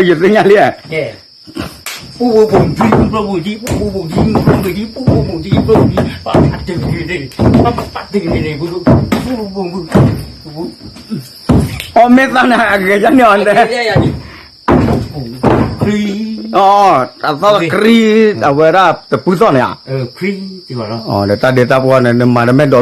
ယသ့ၣ်ညါလံ, အီ မ့ၢ်သးန့ၣ် အဂဲၤယၤန့ၣ်အီၤ, အသီၣ်ကရံ, အဝဲဒၣ်တပူၤသီၣ်န့ၣ်ဧါ, ဒီးတၢ်ဒဲတၢ်ပှီၢ်န့ၣ် နမၤတမ့ၢ်ဒီး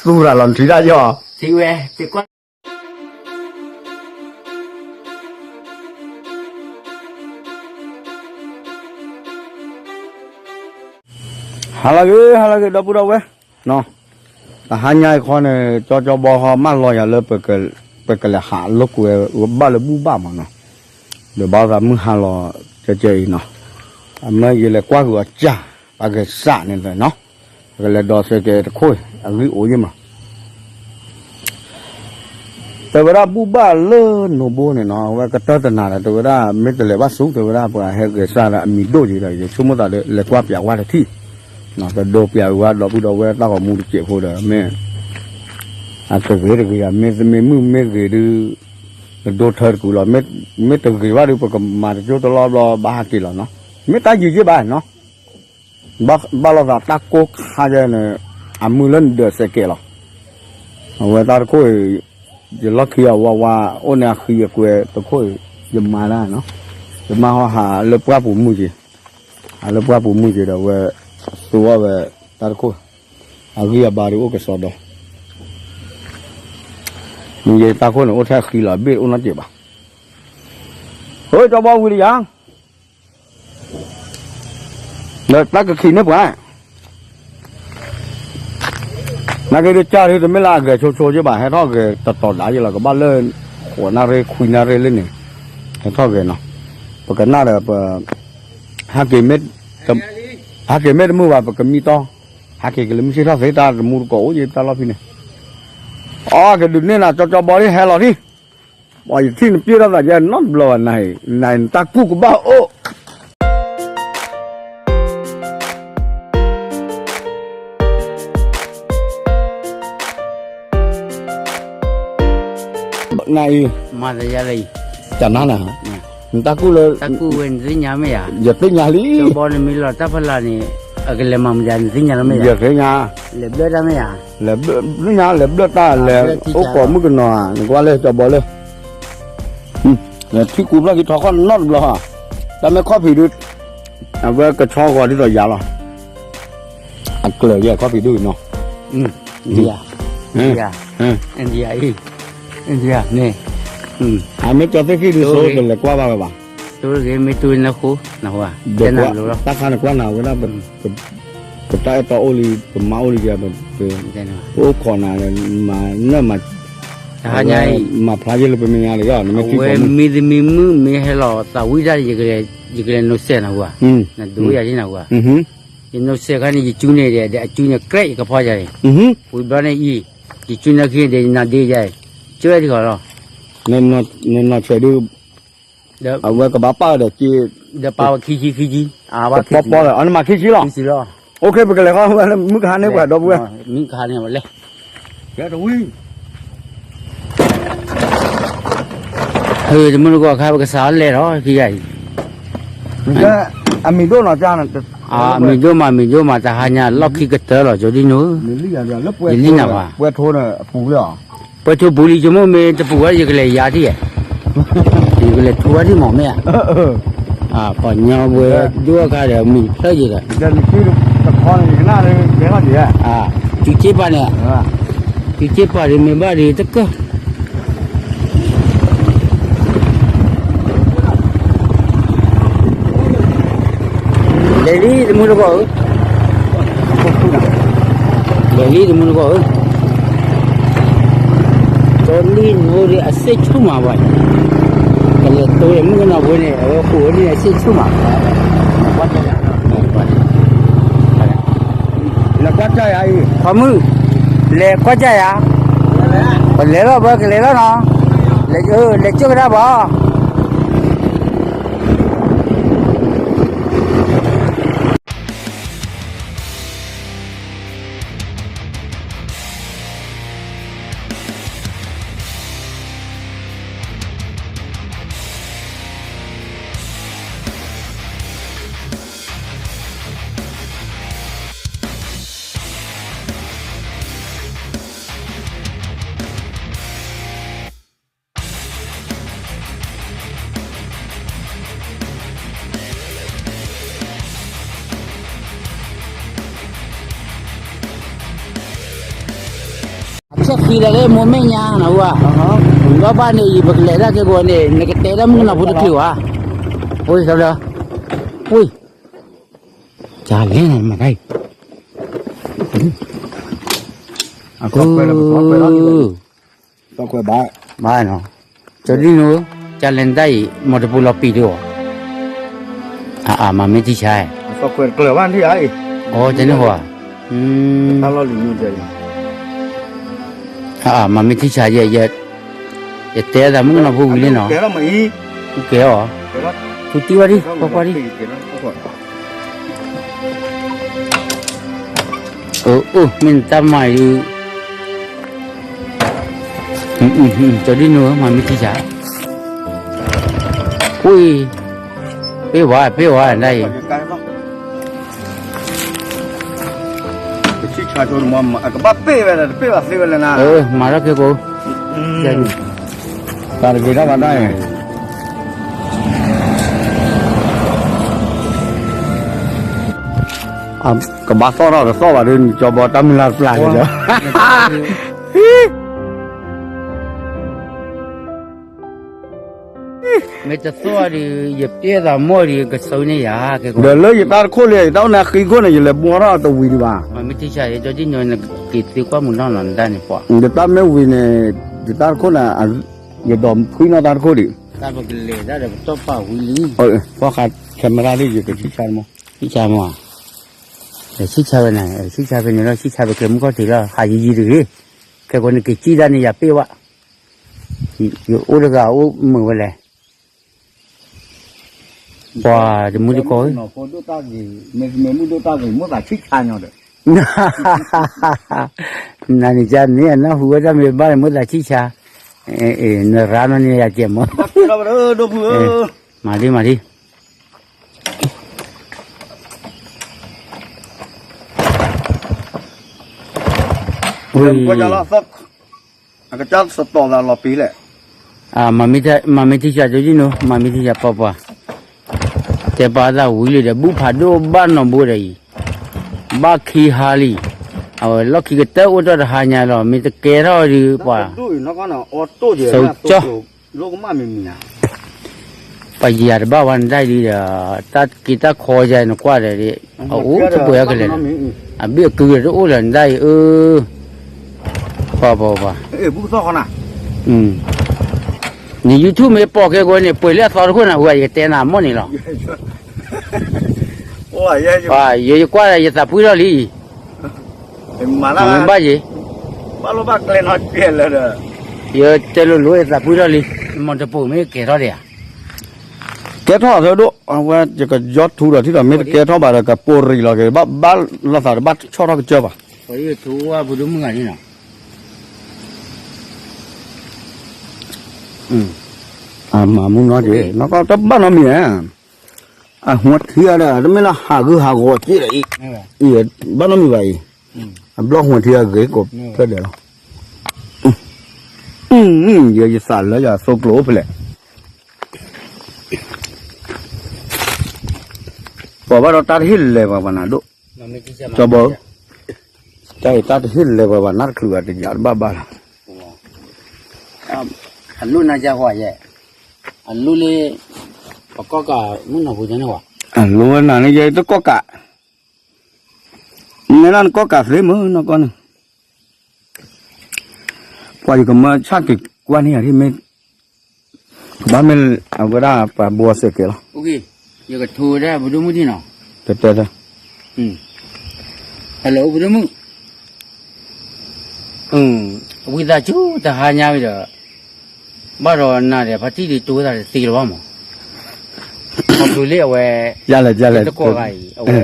သူရၤလီၤနထံၣ်တၢ်ယီၤ ဟါလၢအဂ့ၤ ဟါလၢအဂ့ၤ ဒီပုၢ်ဒီဝဲၢ်, တဟါညါအံၤခီန့ၣ် ကၠီကၠီဘီဟီမၢလီၤယၤလၢ ပကလဲၤဟးလိာ်ကွဲဘၣ်လၢဘူၣ်ဘၣ်မးနီၤ, ဒီးဘၣ်သးမုၢ်ဟါလီၤကဲကဲအံၤနီၤ, အမၢယလဲၤကွၢ်ဃုာ်အီၤကၢ်, ပှၤကစးန့ၣ်နီၤ, ပကလဲၤဒီးစဲးကဲးတခိၣ် အဂံၢ်အိၣ်ယ့ၢ်မး တဲဝဲဒၣ်ဘူၣ်ဘၣ်လၢနိဘိန့ၣ်နီၤ, အဝဲကတၢၢ်တနၤဒီး တဲဝဲဒၣ် မ့ၢ်တလဲၤဘၣ်ဆူ တဲဝဲဒၣ် ပှၤဟဲဂဲၤစၢ်ဒီးအမံၤဒိၣ်က့ၤဒီး ယဆိကမိၣ်သးဒီး လဲၤကွၢ်ပၠးဝဲတထံၣ်, တဒိပၠးဝဲဒီပုၢ်ဒီဝဲၢ်တၢ်ဂီၤမူတစဲးဖိဒီး မ့ၢ် အကဂ့ၤတဂ့ၤဧါ, မ့ၢ်သမ့ၢ်မုၣ်မ့ၢ်ဂ့ၤဒုး ကဒိထၢတကူာ်လီၤ, မ့ၢ်တဂ့ၤဘၣ်ဒုး ပကမၤတကၠိတလီဘျီဘၣ်ဟးက့ၤလီၤနီၤ, မ့ၢ်တၢ်ယံာ်ယံာ်ဘၣ်နီၤ ဘၣ်လိာ်သးတၢ်ကိၢ်ခါယဲန့ၣ် အမုၢ်လၢနဒၢးစဲးကဲးလီၤ. အဝဲတၢ်တခိၣ်အံၤ ယလီၢ်ခံအဝါဝါ အိၣ်န့ၣ်အဃံအကွဲတခိၣ်အံၤ ယမၤဒၣ်နီၤ, ယမၤဟီဟးလၢပှၢ်ပူၤမုၢ်က့ၤ, ဟးလၢပှၢ်ပူၤမုၢ်က့ၤဒီးဝဲ သူဝဲ တၢ်တခိၣ် အဂံၢ်အဘါဒုးအိၣ်ကစီဒီ မ့ၢ်ယဲတၢ်ခိၣ်န့ၣ် အိၣ်ထဲအဃံလီၤ ဘ့ၣ်အိၣ်နီတစဲးဘၣ်. ဟိ ကၠီဘီဝံၤလံယၤ ဒီးတၢ်ကခံးန့ၢ်ပှၤ နာ်က့ဒုးကၢ်ဒုး တမ့ၢ်လၢအဂဲၤဆိဆိယ့ၢ်ဘၣ်, ဟဲထီၣ်ဂဲၤတတီၤဒၣ်ယ့ၢ်လီၤ, ကဘၣ်လၢ ဃိးနၣ်ရံၣ် ခွံနၣ်ရံၣ်လၢန့ၣ် ဟဲထီၣ်ဂဲၤနီၤ, ပကနၣ်ဒီး ပ ဟးက့ၤမ့ၢ် ဟးက့ၤမ့ၢ်တမုာ်ဘၣ် ပကမံတီ, ဟးက့ၤကလၢမုၢ်ဆ့ၣ်ထီၣ်သ့ တၢ်တမူတကိးအိၣ်ယ့ၢ်တၢ်လီၢ်ဖံန့ၣ်, အီ ကဒုးန့ၢ်နၤ ကၠီကၠီဘီဒ်ဟဲလီၤဒ် ပှၤယထံၣ်နပျဲၢ်ထီၣ်သးယဲနီတဘျီဘၣ်နၤ, နတၢ်ကူၣ်ကဘၣ်အိၣ် နအံၤ မၤသယၤလၢအံၤ တၢ်နါနၤ, နတၢ်ကူၣ်လၢ တၢ်ကူၣ်ဝဲနသ့ၣ်ညါမ့ၢ်ဧါ, ယသ့ၣ်ညါလံ, ကၠီဘီနမ့ၢ်လီၤတၢ်ဖီလာ်န့ၣ် အကလဲၤမၤမတၤနသ့ၣ်ညါလီၤမ့ၢ်ဧါ, ယသ့ၣ်ညါ, လဲၤဘျၢတၢ်မ့ၢ်ဧါ, လဲၤဘျၢ သ့ၣ်ညါ လဲၤဘျၢတၢ်လဲၤ အိၣ်ကိးမုၣ်ကနီၤဧါ နကွၢ်လၢကၠီဘီလၢ ထံကူဖျၢၣ်က့ၤထီၣ်ခီၣ်နီတဘျီ, တၢ်မ့ၢ်ခီၣ်ဖံးဒုး အဝဲကဆီဂီၤဒ်သိးယၤလီၤ, အကျၢၤယဲခီၣ်ဖံးဒုးနီၤ, India, India, India, India န့ၣ်, အမ့ၢ်ကၠီသ့ၣ်ခံဒုး ဆိကလဲၤကွၢ်ဘၣ်ဝဲဘၣ်, တိၢ်ဂ့ၤမ့ၢ်တိၢ်နၢ်ဃိ, နဟူဧါ, တၢ်ခါနကွၢ်နၤဝဲဒၣ် ပတၢ်အဲၣ်တီအိၣ်လံ ပမါအိၣ်လံယၤ, ပအိၣ်ခိးနၤ မၤနၢ်မၤ, တဟါညါအံၤ မၤဖျါယဲလၢပမဲာ်ညါလၢယီၤ နမ့ၢ်ထံၣ်အဝဲမံသမံမုၣ်မ့ၢ်ဟဲလီၤသးဝံၣ်တၢ် ယကလဲၤနိးစဲးနၤဟူဧါ, နဒိယၤန့ၣ်နၤဟူဧါ, ယနိးစဲးခါန့ၣ် ယကၠူန့ၣ်ဒီး အကၠူန့ၣ်ကြဲးယကဖီယၤအံၤ, ဝံၤဘျီန့ၣ်အံၤ ယကၠူန့ၣ်ခံန့ၣ်ဒီး ယနၤဒ့ယၤအံၤ, ကၠွဲတခီလီၤ, နနီၢ်ဆဲးဒုး အဝဲကဘၣ်ပာ်ဒီးက့, ဒီးပာ်ဝဲခံဆံခံဆံ, ကပီပီဒီး အနမၤခံဆံလီၤ, ခံဆံလီၤ, အိၣ်ခ့ ပကလဲၤဃီဝဲ မုၢ်ကဟါန့ၢ်ပှၤဒီပုၢ်ဝဲၢ်, မုၢ်ကဟါန့ၢ်ဝဲလဲၣ်, ကဲတဝံၤ ဟၢ တမုၢ်တကိးခါ ပကစးလဲၤဒီးခံဂၤအံၤ, အမံၤဒိၣ်နီၤ, အမံၤဒိၣ်မး မံၤဒိၣ်မး တဟါညါလီၢ်ခံကတၢၢ်လီၤ ကၠိဒံၣ်နူ, ယလံၣ်နၤဘၣ်, ပှဲၤထိန့ၣ်အပူၤလံဧါ ပှဲၤထိပူၤလံ ယမိၢ်မ့ၢ်တပူၤဝဲ ယကလဲၤယၤထံၣ်, ယကလဲၤထူဝဲထံၣ်မးမ့ၢ်ဧါ, ပှၤညီဝဲဒိၣ်အခါဒီး မံၤဖျၢၣ်ယၤဒီး, တုၤစ့ပၤန့ၣ်, တုၤစ့ပၤဒ်မ့ၢ်ဘၣ်ဒ်တကၢၢ် လဲၤလံတမုၢ်တကိးဧၢ, လဲၤလံတမုၢ်တကိးဧၢ, ကၠီလံၣ်နိဒီးအစ့ၣ်ဆူၣ်မးဘၣ်, ကလဲၤတိဒီးမုၣ်ကနီၤဖိန့ၣ် အဝဲဃိးဝဲဒ်န့ၣ် အစ့ၣ်ဆူၣ်မး, လဲၤကွၢ်ကၢ်ယၤအံၤ, ခီမုၣ်, လဲၤကွၢ်ကၢ်ယၤ, ပလဲၤလီၤ ပကလဲၤလီၤနီၤ, လဲၤကၠိကဒါဘၣ် ခဲဃံလၢ်လၢမိၢ်မဲာ်ညါနီၤဝဲ, ဒီးဘၣ်န့ၣ် ယပကလဲၤတၢ်ခဲကိးန့ၣ် နကတဲတၢ်မုၣ်ကနီၤဖိတချုးဘၣ်, ဝဲ, ဝဲ, ကလဲၣ်နမၤတၢ်အံၤ, အ, ဘၣ်နီၤ, ကၠီဒ်နိ, ကလဲၤနတၢ်အံၤ မီၢ်တပူၤလီၤပံာ်ဒိၣ်, အအ, မၤမ့ၢ်ထံဆါ, အ, ကန့ၣ်ဃိ, အအ, မၤမ့ၢ်ထံဆါယဲ, ယတဲသးမုၣ်ကနီၤဖိဝံၤလံနီၤ, ကဲအီၤ, ထူတံၢ်ဘၣ်ဒံး ကွၢ်ကွၢ်ဒံး အိၣ်, မ့ၢ်နတၢ်မၤအံၤ, ကၠီဒ်နိဧၢ မၤမ့ၢ်ထံဆါ, အံၤ, ပ့ၢ်ဝဲ ပ့ၢ်ဝဲဒၣ်အံၤ, မၤထီၣ်ခဲကိး, တၢ်တဂ့ၤထီၣ်ဘၣ်တၢ်အံၤ ကဘၣ်သီၣ်ထီၣ်တသီၣ်ဘၣ်ဒီး နကၠီဘီတၢ်မုၢ်လၢ်တပျၢ်က့ၤဒီး, မ့ၢ်တသီၣ်ဒီး ယပျဲသးမိၢ်ဒီး ကဆိန့ၢ်ယၤ, ဒီးလၢယတၢ်တခိၣ်လံ ယတၢ်အိၣ်န့ၣ်အဃံခိၣ်န့ၣ် ယလဲၤဘှီထီၣ်တဝံၤဒံးဘၣ်, မ့ၢ်ထံဆါ ယကၠီဒ်နိ နက့ၤသ့ကွၢ်မုာ်နီၢ်နီၤ နတၢ်န့ၣ်ပှၤ, ယတၢ်မ့ၢ်ဝံၤန့ၣ် ယတၢ်တခိၣ်န့ၣ် ယဒိးဖှံနီၢ်တၢ်တခိၣ်ဒံး, တၢ်ပကလဲၤတၢ်ဒီးပတီၢ်ပာ်ဝံၤလံ, ဖီၣ်ဃာ် camera လံ ယကထံဆါမး, ထံဆါမး, ထံဆါဝဲန့ၣ် ထံဆါဖဲန့ၣ်လီၤ ထံဆါဖဲကျဲမုၢ်ခီၣ်ထံးလီၤ ဟးယံၤယံၤတဂ့ၤ, ခဲကိးနက့ၤစံၣ်တၢ်န့ၣ် ယၤပ့ၢ်ဝဲ, ယအိၣ်တဂၤအိၣ်မုာ်ဝဲလဲၣ် ပှၤတမုၢ်တကိးဧၢ, မ့ၢ်မုၢ်ဒိၣ်တၢ်ဂ့ၤ မ့ၢ်သးဆံၣ်ဆါညီဒီး, နၤန့ၣ်ကန့ၣ် အနၢ်ဟူဝဲတၢ်မ့ၢ်ဘၣ်န့ၣ် မ့ၢ်သးဆံၣ်ဆါ, နရါနီၢ်န့ၣ်ယၤကဲမး, မၤလံမၤလံ, ဝဲ အကစၢ်စတီၤသးလီၤပံၤလဲၣ်, မၤမ့ၢ်ထံဆါ ကၠီဒ်နိ မၤမ့ၢ်ထံဆါ ပှၤပှၤ, တဲပာ်သးဝံၤလံဒီး ဘူၣ်ဖးဒိၣ်ဘၣ်နီၢ်ဘိဒီးအံၤ, ဘၣ်ခံဟါလံ, အဝဲလီၢ်ခံကတၢၢ်အိၣ်ထီၣ်တဟါညါလီၤ မ့ၢ်တကဲထီၣ်ဒီးပှၤ, ဆိကၠီ ပယၤတဘၣ်ဝဲနဒၣ်ဒ်ဒီး, တၢ်က့ၤတၢ်ခီယၤနကွၢ်ဒီး, အအိၣ်တပှဲၤအကလဲာ်, အဘ့ၣ်အကုဒီးတအိၣ်လၢနဒၣ်အံၤ, အၢ, ပှၤပှၤပှၤ, န YouTube မ့ၢ်ပိာ်ကဲကိးန့ၣ် ပှဲၤလၢအသီတခိၣ်နၤ ဟူယကတဲနၤမ့ၢ်န့ၣ်လီၤ, ယကွၢ်ယသးပှံၢ်ထီၣ်လံ မၤဘၣ်ယံၤ, ဘၣ်လိာ်ဘၣ်ကျဲနီၢ်ကဲလၢဒီး, ယတဲလိၤလိၤယသးပှံၢ်ထီၣ်လံ, မီၢ်တပိာ်မ့ၢ်ကဲထီၣ်ဒံးဧါ, ကဲထီၣ်သဒိၣ်, အဝဲယကယီထူဒီးထံဒီး မ့ၢ်တကဲထီၣ်ဘၣ်ဒီး ကပိာ်ရံၣ်လီၤက့ၤ, ဘၣ်လိာ်သးဒီးဘၣ်ဆီၣ်ထီၣ်ကစၢၢ်ဘၣ်, မၤမူနီၢ်က့ၤ, နကတဘၣ်နီတမံၤဧါ, အဟူထံအဒီး တမ့ၢ်လၢဟးဂုာ်ဟးဂီၤက့ၤဒီးအံၤ, ဘၣ်နီတမံၤဘၣ်အံၤ, အဘျီဟူထံအဂ့ၤကိးဖျၢၣ်ဒဲးလီၤ, ယယသးလၢယသိကျိၤအိၣ်ဖဲလဲၣ် ပှၤဘၣ်ဒီးတၢ်တဟ့ၣ်လဲၤပှၤဘၣ်နၤဒိၣ်, ကၠီဘီ, တၢ်အံၤတၢ်တဟ့ၣ်လဲၤပှၤဘၣ် နၢ်တချုးဘၣ်တယၤတဘၣ်ဘၣ်လီၤ, အလိၣ်နၤယၤဃီယဲ, အလိၣ်လၢ, ပကီၢ်ကးမုၢ်နၤပူၤန့ၣ်ဝဲ, အလိၣ်ဝဲနၤန့ၣ်ယဲတကီၢ်ကး, နဲဒၣ်နကီၢ်ကးသ့မုၢ်နီၢ်ကီၢ်န့ၣ် ပှၤယကမၢဆၣ်က့ၤကွၢ်န့ၢ်ယၤဒ်မ့ၢ်, ကဘၣ်မ့ၢ်အဝဲဒၣ်ပှၤဘိစဲးကဲလီၤ, ယကထိဝဲဒၣ်ပဒိၣ်မုၣ်ဒ်နီၤ, တဲတဲ, ဟဲလီၤပဒိၣ်မုၣ်, ဝံသးစူၤတဟါညါဝံၤဒီး, ဘၣ်ဒီးနၤဒီး ဖါတံၢ်ဒ်တိဝဲသးတသ့လၢၤဘၣ်မး, ခီဖျိလၢအဝဲ, တကိးဂၤအံၤ အဝဲ,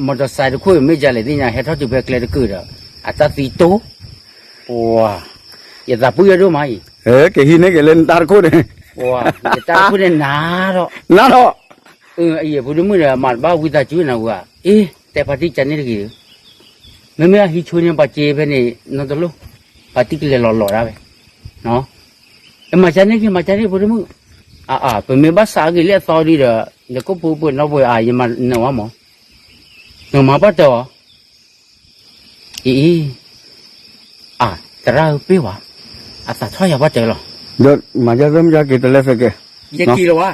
မီၢ်တီၣ်စဲးတခိၣ်အံၤ မ့ၢ်ယၤလဲၣ်သ့ၣ်ညါ ဟဲထီၣ်တုၤဖဲကျဲတကုာ်ဒီး, အတၢ်သံတိ, ပှၤ, ယသးပှံၢ်ဝဲဒိၣ်မးအံၤ, ကဟံးန့ၢ်က့ၤလၢနတၢ်တခိၣ်န့ၣ်, ယတၢ်တခိၣ်န့ၣ်နၤဒီး, နၤဒီး, အံၤအဖိဒိၣ်မုၣ်ဒီး မၤတဘၣ်ဝံသးစူၤနၤဝဲ, အ့, တဲဖါတံၢ်ကန့ၣ်တဂ့ၤ, မ့မ့ၢ်အဟံးဆိန့ၣ် ပှၤစ့ဖဲန့ၣ် နီတလိၣ်, ဖါတံၢ်ကလဲၤလီၤလီၤဒၣ်ဝဲ, မၤကန့ၣ်က့ၤ မၤကန့ၣ်ဖိဒိၣ်မုၣ်, အအ, ပမ့ၢ်ဘၣ်စးက့ၤလၢအသီဒ်ဒီး, နကိၣ်ဖိပှဲၤနီၢ်ပှဲၤအါ ယမၤနၢၤဝဲမး, နမၤဘၣ်တၢ်အီၤ, အံၤ, အ, တ ရၣ်ဧၢ ပ့ၢ်ဝဲ, အသးထီၣ်ယၤဘၣ်တဲလီၤ, ဒီးမၤယဲသ့ၣ်မ့ၢ်ယက့ၤတလဲၤသကဲး, ယက့ၤလီၤဝဲ,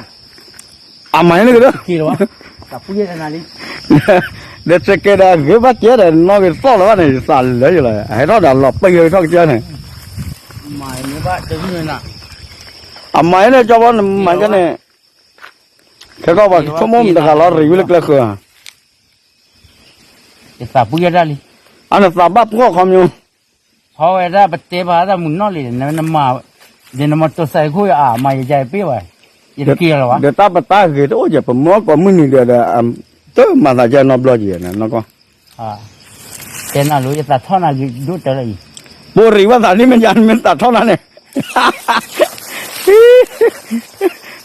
အမၤယဲန့ၣ်ကဒီး, က့ၤလီၤဝဲ, သးပူယဲတနၤလံ, ဒီးသကဲးဒီးအဂ့ၤဘၣ်ကဲဒီး နီၣ်ဂ့ၤသီၣ်လီၤဘၣ်န့ၣ် ယသးလၢယလီၤ, ဟဲထီၣ်ဒီးလီၤပှံၢ်ဂ့ၤထီၣ်ကစၢၢ်န့ၣ်, မၤယဲန့ၣ် ကၠီဘီ နမၤယဲန့ၣ်, ခဲကီၢ်ပှၤကဆိကမိၣ်မတၤတဂၤလီၤ ရံးဝံၤလၢကျဲဃၢၤဧါ, ယသးပူယဲဒၣ်လံ, အန့ၣ်သးဘၣ်ဖှီၣ်ခီမီ, ဖီဝဲဒၣ်ပတဲဘၣ်တၢ်မုာ်နီၣ်လံ, ဒီးနမၤတိစဲးခိၣ်ယအါ မၤယကပ့ၢ်ဘၣ်, ယတက့ၤလီၤဘၣ်, ဒီးတၢ်ပတၢ်ဂ့ၤတအိၣ်ကဲ ပမၢကိးမုၢ်နံၤဒီး တမၤသးကဲနီတဘျီက့ၤနီၢ်ကီၢ်, တဲနၤလိၤ ယသးထီၣ်နၤဂ့ၤဒိၣ်တၢ်လၢအံၤ, ပိာ်ရံးဘၣ်သးန့ၣ်မ့ၢ်ယါ မ့ၢ်သးထီၣ်နၤန့ၣ်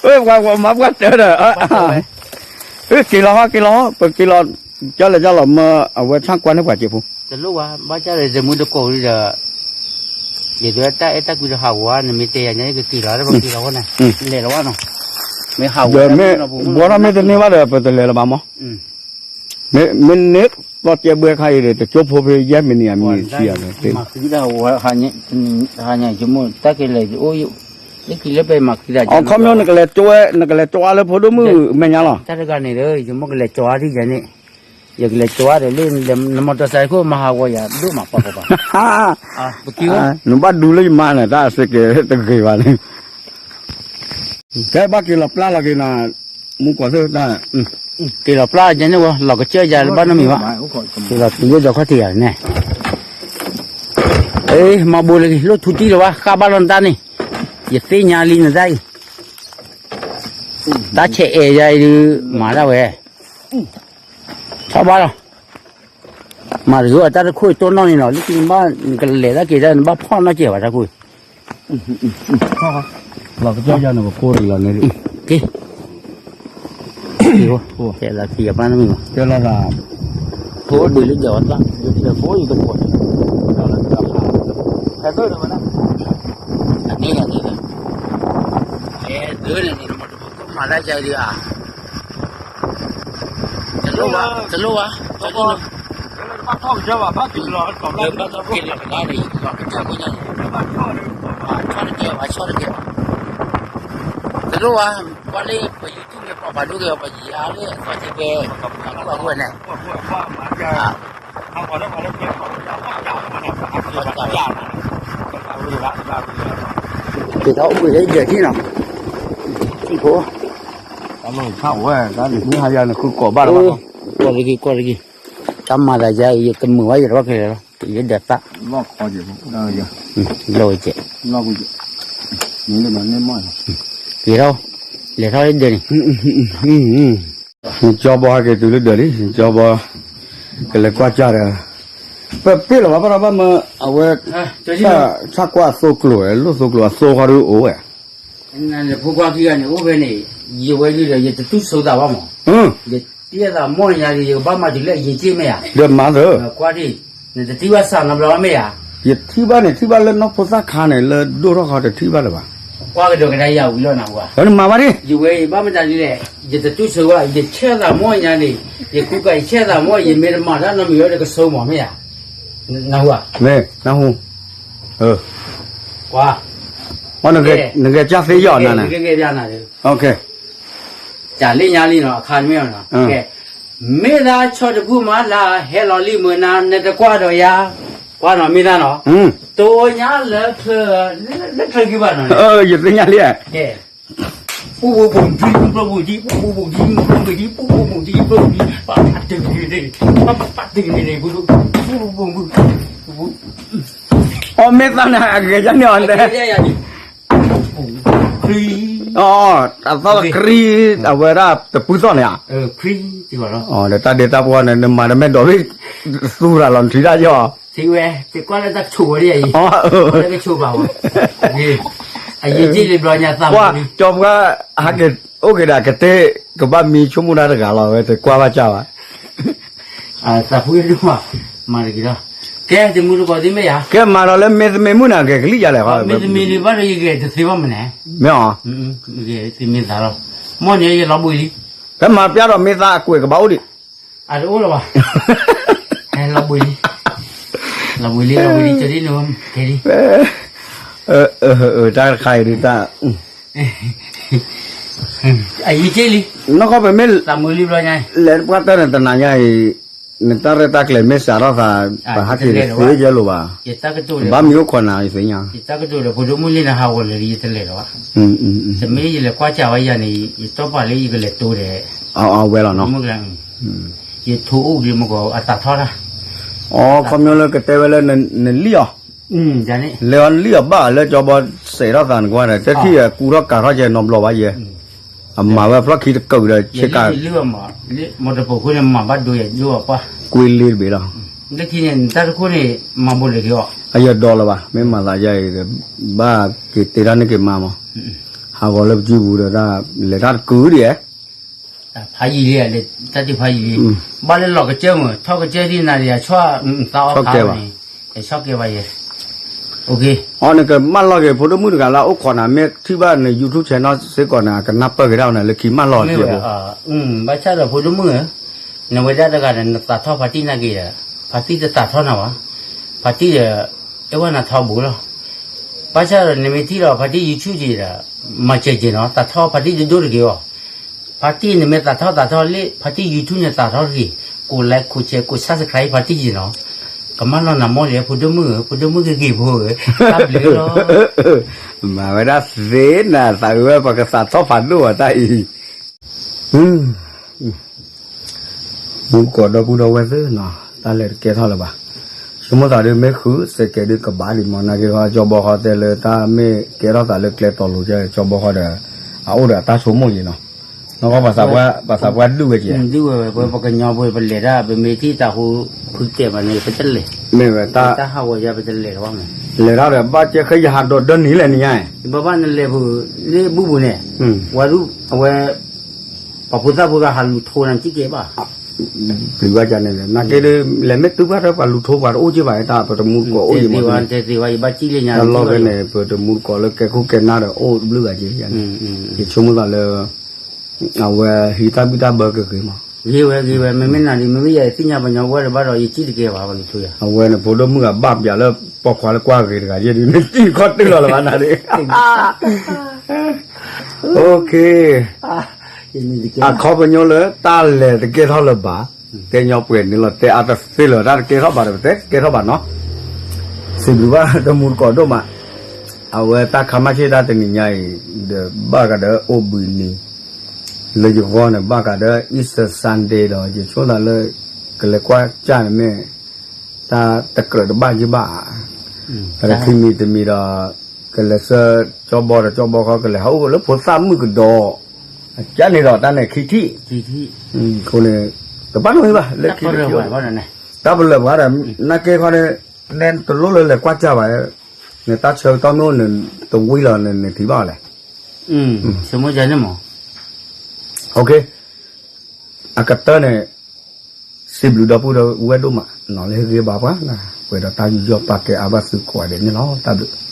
ဝဲပှၤမၤပှၤတၢၢ်ဒီး, က့ၤလီၤဟီ က့ၤလီၤဟီ ပက့ၤလီၤ, ကၢ်လဲၤကၢ်လီၤမၢ အဝဲဆၣ်ကွၢ်န့ၢ်ပှၤစ့ၢ်ဖိ, တလိၣ်ဝဲ ဘၣ်ကၢ်ဒီး တမုၢ်တကိးဒီး, ယတဲတၢ်အဲၣ်တၢ်ကွံတဟးဂီၤဧါ နမ့ၢ်တဲယၤညါ ယကက့ၤလီၤ ပက့ၤလီၤဝဲန့ၣ်, လဲၤလီၤဝဲနီၤ, မ့ၢ်ဟးဂီၤ, ဘီထီၣ်မ့ၢ်တန့ၢ်ဘၣ်ဒီး ပတလဲၤလၢၤဘၣ်မး, မ့ၢ်န့ၣ် သီကဲဘှဲခါအံၤဒီး တကၠိဖိဖဲယဲၢ်မံးနံး အမံးနံးဆံယၤန့ၣ်, ဟါညါယမိၢ်တၢ်ကလဲၤအိၣ်, လၢခံလၢပမၤခံသး, အခီပညီ နကလဲၤကၠီဝဲ နကလဲၤကၠီဝဲလၢဖိဒိၣ်မုၣ်မဲာ်ညါလီၤ, တၢ်တဂၤန့ၣ်ဒီး ယမိၢ်ကလဲၤကၠီဝဲဒ်ယၤန့ၣ်, ယကလဲၤကၠီဝဲဒီးလၢ နမီၢ်တီစဲးခိၣ်မၤဟးဂီၤယၤဒိၣ်မးပှၤပှၤပှၤ, ပက့ၤ, နဘၣ်ဒူလၢယမါန့ၣ် တၢ်စ့ၢ်ကီးတဂ့ၤဘၣ်န့ၣ် ကဲဘၣ်က့ၤလီၤပျၢ်လီၤက့ၤနၤ, မူကွီၢ်သၢတၢ်, က့ၤလီၤပျၢ်ယဲန့ၣ်ဝဲ လီၤကစၢၢ်ယၤလၢဘၣ်နီတမံၤဘၣ်, က့ၤလီၤတုၤလၢဒီခီၣ်ထံးယၤန့ၣ်, မၤဘိလၢက့ၤ လိၣ်ထူတံၢ်လၢၤဘၣ် ဃၣ်ဘၣ်လီၤနတၢ်န့ၣ်, ယသ့ၣ်ညါလံနတၢ်အံၤ, တၢ်ဆဲးအဲၣ်ယၤအံၤဒုး မၤဒၣ်ဝဲ, ထီၣ်ဘၣ်လီၤ, မၤတက့ၢ်အတၢ်တခိၣ်အံၤတိၢ်နီၣ်န့ၣ်လီၤ လၢခံနဘၣ် နကလဲၤတၢ်က့ၤတၢ် နဘၣ်ဖီၣ်နီၣ်ကဲၤဘၣ်တၢ်ခိၣ်အံၤ, လီၤကစၢၢ်ယၤန့ၣ် ပဖိတဂ့ၤလီၤန့ၣ်, က့ၤ, ကဲလီၤသံအပၢ်နမံၤဘၣ်, ကဲလီၤသး, ဖိဒုးလၢဒၢးဝဲသၣ်, ဖိယတဖိး, ဖဲသိၣ်တဝဲဒၣ်, အန့ၣ်လီၤန့ၣ်လီၤ, ဖဲသိၣ်န့ၣ်န့ၣ် မၤတၢ်ယါဒုးဧါ, တလိၣ်ဘၣ်, တလိၣ်ဘၣ်, ဘၣ်ထီၣ်က့ၤလီၤကဒါန့ၣ် လီၤကဒါဖိညါန့ၣ်, ဘၣ်ဆီၣ်တကဲဘၣ်, ဆီၣ်တကဲဘၣ်, တလိၣ်ဘၣ်, ကွၢ်လၢပ YouTube န့ၣ် ပှၤပာ်ဒိၣ်က့ၤအီၤ ပယံၤအါလၢအသီၣ်ကဲဘဲ, ကွၢ်ဝဲန့ၣ်, က့ၤထီၣ်အိၣ်ဘှံးလၢယဲၢ်ထံၣ်နီၤ, ဖိ, တၢ်မုၢ်ဟါယၤန့ၣ် ဃုကိးဘၣ်လၢၤဘၣ်, ကိးတဂ့ၤ ကိးတဂ့ၤ, တၢ်မၤသးယါအံၤ ယတမုာ်ဘၣ်ယတဘၣ်ခဲလၢာ်လီၤ, ယဒၢးသၣ်, လီၤဝဲကဲး, က့ၤထီၣ်, လဲၤထီၣ်လၢဒၢးန့ၣ်, နကၠီဘီဟဲက့ၤတုၤလၢဒၢးလံ, နကၠီဘီ, ကလဲၤကွၢ်ကၢ်ဒီး, ပပ့ၢ်လီၤဘၣ်ဘၣ်ဒီးဘၣ်မၢ အဝဲ, ဆၣ်ကွၢ်အသိကျိၤဝဲ လိၣ်သိကျိၤအသိခီဒုးအိၣ်ဝဲ နဖိခွါခံဂၤန့ၣ်အိၣ်ဖဲန့ၣ်, ယဝဲဒုးဒီး ယတတူၢ်ဆိသးဘၣ်မး, ယတံၢ်အသးမိၢ်ညါဒီး ယကဘၣ်မၤတုၤလၢအယံာ်က့ၢ်မ့ၢ်ဧါ, ဒီးမၤသၢ, ကွၢ်ဒံး, နတထံၣ်ဘၣ်စးနီတဘျီဘၣ်မ့ၢ်ဧါ, ယထံၣ်ဘၣ်န့ၣ် ထံၣ်ဘၣ်လၢနီၢ်ဖိသၣ်ခါန့ၣ် လၢဒိၣ်ထီၣ်ခီတထံၣ်ဘၣ်လၢၤဘၣ်, ကွၢ်ကဒီးကဒါယၤဝံၤလီၤနဟူဧါ, နမၤဘၣ်ဒံး, ယဝဲယဘၣ်မတၤဒ်လဲၣ်, ယတတူၢ်ဆိဘၣ် ယဆဲးသးမိၢ်ညါန့ၣ်, ယကူကၤယဆဲးသးမိၢ် ယမ့ၢ်တမၤတၢ်နီတမံၤဒီးကဆိမိၢ်မ့ၢ်ဧါ, နဟူဧါ, မ့ၢ်, နဟူ ကွၢ်, နဂဲၤကၢ်သ့ယီၤနၤန့ၣ်, ကၢ်လံၣ်ညါလံနီၤ အခါတမ့ၢ်နီၤ, မ့ၢ်သးဆီၣ်တကူၣ်မၤလၢ ဟဲလီၤလံမုၢ်နၤ နတကွၢ်ဒီးယၤ, ကွၢ်နီၤမ့ၢ်သးနီၤ, တိၢ်ညါလၢချၢ, လၢချၢကံဘၣ်နီၤ, ယသ့ၣ်ညါလံ, ပူပူပူဒံပူပူပူဒံ ပူပူပူဒံပူပူပူဒံ ပူပူပူဒံပူပူဒံ ပတုၤန့ၣ်, ပတုၤန့ၣ်, ပူပူပူပူ, အီ မ့ၢ်သးန့ၣ် အဂဲၤယါန့ၣ်အီၤလဲၣ်, ခရံ, အသီခရံ, အဝဲဒၣ်တပူၤသီၣ်န့ၣ်ဧါ, ဒီးတၢ်ဒဲးတၢ်ပီၢ်န့ၣ် နမၤတမဲာ်ဒီး သူရၤလီၤနထံၣ်တၢ်ယီၤ, ထံၣ်ဝဲ, တကွၢ်လၢတၢ်ဆိၣ်ဝဲဒၣ်အံၤ, တၢ်ကဆိၣ်ဘၣ်ဝဲ, အယံာ်က့ၢ်လံဘျီညါသး, ကွၢ်, ကၠီပှၢ်, ဟဲက့ၤ, အိၣ်က့ၤဒၣ်ကတဲ, ကဘၣ်မံဆိကမိၣ်တၢ်တဂၤလီၤ ဝဲတကွၢ်ဘၣ်ကၢ်ဘၣ် သးဖှံဒိၣ်မး, မၤတဂ့ၤလီၤ, ကဲတမုၢ်တကိးသ့ၣ်မ့ၢ်ယၤ, ကဲမၤဒီးလၢမ့ၢ်သမ့ၢ်မုၣ်န့ၣ် ဂဲၤကလံၣ်ယၤလဲၣ်, မ့ၢ်သမ့ၢ်န့ၣ်ဘၣ်ဒီးယဂဲၤတသ့ဘၣ်မနုၤ, မ့ၢ်အီၤ, ဂဲၤသမ့ၢ်သးလီၤ, မ့ၢ်န့ၣ်ယလီၤဘှံးလံ, ကဲမၤပျၢ်ဒီးမ့ၢ်သးအကွဲးကဘၣ်အိၣ်ဒံး, အတအိၣ်လၢၤဘၣ်, လီၤဘှံးလံ, လီၤဝံၤလံ လီၤဝံၤလံ ကဲဒ်န့ၣ် ကဲဒ် တၢ်တခါအံၤဒုးတၢ် အယံၤက့လံ နီၢ်ကီၢ်ပမ့ၢ် လဲၤပှၢ်တၢၢ်န့ၣ် တနၤညါအံၤ နတၢ်ရဲၣ်တၢ်ကျဲၤမ့ၢ်စးထီၣ်သး ပဟးက့ၤတသ့ကဲလိာ်ဘၣ် ဘၣ်မံၤအိၣ်ခိးနၤယသ့ၣ်ညါ ယတၢ်ကတိၤဒီး ဖိဒိၣ်မုၣ်လံနဟးဂီၤလၢာ်ဒီး ယတလဲၤလီၤဘၣ် တမ့ၢ်ယလဲၤကွၢ်စးဝဲယၤန့ၣ် ယတီၢ်ပာ်လၢယကလဲၤတိၤဒီး အဝဲလီၤနီၤ ယထိအိၣ်က့ၤမကီးအသးထီၣ်တၢ် အီ ခီပညီလၢကတဲဝဲလၢနလံၣ်အီၤ လဲၤအီၤလံၣ်အီၤဘၣ်လၢကၠီဘီစဲးထီၣ်သးနကွၢ်ဒီး တထံၣ်ကူထီၣ်ကၤထီၣ်ကဲနီတဘျီဘၣ်ယဲ အမၤဝဲဖျီၣ်ခံတကုာ်ဒီးဆ့ကၤ မတပိာ်ခိၣ်န့ၣ် မၤဘၣ်ဒိယဒိအပှၢ် ကွ့လ့တဘ့ၣ်လီၤ လၢခံန့ၣ် နတၢ်တခိၣ်န့ၣ် မၤဘိးလၢာ်က့ၤအီၤ အယဒီလီၤဘၣ် မ့ၢ်မၤသးယါအံၤဒီး ဘၣ်က့ၤတ့ထီၣ်န့ၢ်က့ၤမါမး ဟးဂီၤလၢပစုပူၤဒီး လဲၤတၢ်တကုာ်ဒ် ဖးယံၤလံ တၢ်တဖးယံၤလံ ဘၣ်လၢလီၤကစၢၢ်မုၢ် ထီၣ်ကစၢၢ်ဒ်နၤဒီး အဆီၣ်သးအီၣ်ဖးန့ၣ် ကဆီၣ်ကဲဘၣ်ယဲ အီ နကမၢလီၤက့ၤ ဖိဒိၣ်မုၣ်တဂၤလၢအအိၣ်ခိးနၤ မ့ၢ်ထံၣ်ဘၣ်န YouTube channel စ့ၢ်ကီးန့ၣ် အကနၢ်ပၢၢ်က့ၤဒၣ်နၤလၢခံမၢလီၤက့ၤဘိ ဘၣ်ဆၣ်ဒီးဖိဒိၣ်မုၣ်ဧၢ နဝဲဒၣ်တဂၤဒီး နသးထီၣ်ဖါတံၢ်နာ်က့ၤဒီး ဖါတံၢ်တသးထီၣ်နၤဘၣ် ဖါတံၢ်ဒီး အဲၣ်ဝဲနၤထီဘိလီၤ ဘၣ်ဆၣ်ဒီးနမ့ၢ်ထံၣ်လီၤဖါတံၢ် YouTube က့ၤဒီး မၤစၢၤက့ၤနီၤ သးထီၣ်ဖါတံၢ်ဒိၣ်ဒိၣ်တဂ့ၤအီၤ ဖါတံၢ်န့ၣ်မ့ၢ်သးထီၣ်သးထီၣ်လံ ဖါတံၢ် YouTube န့ၣ်သးထီၣ်တဂ့ၤ ကိး like ကိး share ကိး subscribe ဖါတံၢ်က့ၤနီၤ ကမၢလီၤနၤမိၢ်လံ ဖိဒိၣ်မုၣ်ဧၢ ဖိဒိၣ်မုၣ်ဂ့ၤဂ့ၤဖိဧၢ တၢ်ဘျုးလီၤ မၤဝဲဒၣ်သ့နၤ သးဝဲပကသးထီၣ်ဖးဒိၣ်ဘၣ်တၢ်အံၤ မူတကိးဒီပုၢ်ဒီဝဲၢ်သ့ၣ်နီၤ တၢ်လဲၤတကဲထီၣ်လၢၤဘၣ် ဆိကမိၣ်သးဒုးမ့ၢ်ဃုစဲးကဲးဒုးကဘၣ်ဒံးမး နာ်က့ၤခီ ကၠီဘီဃီတဲလၢတၢ်မ့ၢ်ကဲထီၣ်သးလၢ ကျဲတီၤလိၤကၠီဘီဃီဒီး အအိၣ်ဒီးအတၢ်ဆိကမိၣ်ယံၤနီၤ နီၢ်ကီၢ် ပှၤသးပှၢ်ဒုးဝဲက့ၤ ဒုးဝဲဝဲ ပှၤပှၤကညီဖိ ပလဲၤတၢ် ပမ့ၢ်ထံၣ်တၢ်ဃိ ဖုတဲာ်မးန့ၣ် ပတလဲၤ မ့ၢ်ဝဲတၢ် တၢ်ဟးဂီၤယၤ ပတလဲၤလီၤဘၣ်မး လဲၤထီၣ်ဒီး ဘၣ်ကဲဃဲယဟးဒီးဒၢနံၤလဲၣ်နံၤညါ ဘၣ်ဘၣ်နလဲၤပူၤ လၢဘူၣ်ပူၤန့ၣ် ဝဲဒုး အဝဲ ပှၤဖိသၣ်ဖိဂၤဟးလူၤထိနၤတကဲဘၣ် ပျံၤဘၣ်ကန့ၣ် နာ်က့ၤဒုး လဲၤမ့ၢ်တုၤဘၣ်ဒီးပှၤလူၤထိပှၤတအိၣ်က့ဘၣ် တၢ်ပတမူတကိးအိၣ်ယံၤမး တၢ်လီၢ်ဖဲန့ၣ် ပတမူတကိးလၢကဲခိၣ်ကဲနၢ်ဒီးအိၣ်တဘျုးဂၤက့ၤ ယဆိကမိၣ်သးလၢ အဝဲဟံးတၢ်ဘံၣ်တၢ်ဘၢကဂ့ၤမး ဂ့ၤဝဲဂ့ၤဝဲ မ့မ့ၢ်နၤဒ် မ့မ့ၢ်ယၤသ့ၣ်ညါပှၤညီဝဲဒီးဘၣ်ဒီး ယစံၣ်တကဲဘၣ် ပှၤလူၤထိယၤ အဝဲန့ၣ် ဖိဒိၣ်မုၣ်ဂၤဘၣ်ပျးလၢပိာ်ခွါလၢကွၢ်ဂ့ၤတဂၤယဲဒုး နစံၣ်ခီၣ်တုၤလီၤလၢၤဘၣ်နၤဒ် အခီပညီလၢ တၢ်လဲၤတကဲထီၣ်လၢၤဘၣ်, တဲညီပှဲၤန့ၣ်လီၤ တဲအါတသ့လၢၤ တၢ်တကဲထီၣ်ဘၣ်ဒီး ပတဲတကဲထီၣ်ဘၣ်နီၤ, စံးဘျုးဘၣ်တမူတကိးဒိၣ်မး, အဝဲတၢ်ခါမၢ်ဆ့ၣ်တၢ်တနံၤညါအံၤ ဒီးဘၣ်ဃးဒီးအိၣ်ဘှံးနံၤ လၢယဂီၢ်န့ၣ် ဘၣ်ဃးဒီး Easter Sunday ဒီး ယဆိသးလၢ ကလဲၤကွၢ်ကၢ်န့ၣ်မ့ၢ် တၢ်တကြၢးတဘၣ်ယဘၣ်ဧါ, ဒီးခံမံၤတမံၤဒီး ကလဲၤဆှၢကၠီဘီဒီးကၠီဘီခီ ကလဲၤဟးအိၣ်လၢဖိသၣ်မုၣ်ကဒီး, အကၢ်န့ၣ်ဒီးတၢ်န့ၣ်ခံထံၣ်, အဃိန့ၣ် တဘၣ်နီတမံၤဘၣ် လၢခံတထံၣ်အိၣ်န့ၣ်, တၢ်ပလၢၢ်ပှၤဒီး နာ်က့ခီန့ၣ် နဲတလိၣ်လၢလဲၤကွၢ်ကၢ်ဘၣ်, နတၢ်ဆၢကတီၢ်မ့ၢ်အိၣ်န့ၣ် တဝံၤလီၤန့ၣ် နထံၣ်ဘၣ်အီၤလဲၣ်, ဆိကမိၣ်ယၤန့ၣ်မး, အကတၢၢ်န့ၣ် စံးဘျုးဒီပုၢ်ဒီဝဲၢ်ဒိၣ်မး နီၤလၢဟ့ၣ်ဂံၢ်ဘါပှၤ, ပှဲၤဒီးတၢ်ယူးယီၣ်ပာ်ကဲအါဘၣ်သုကိးဂၤဒဲးန့ၣ်လီၤ. တၢ်ဘျုး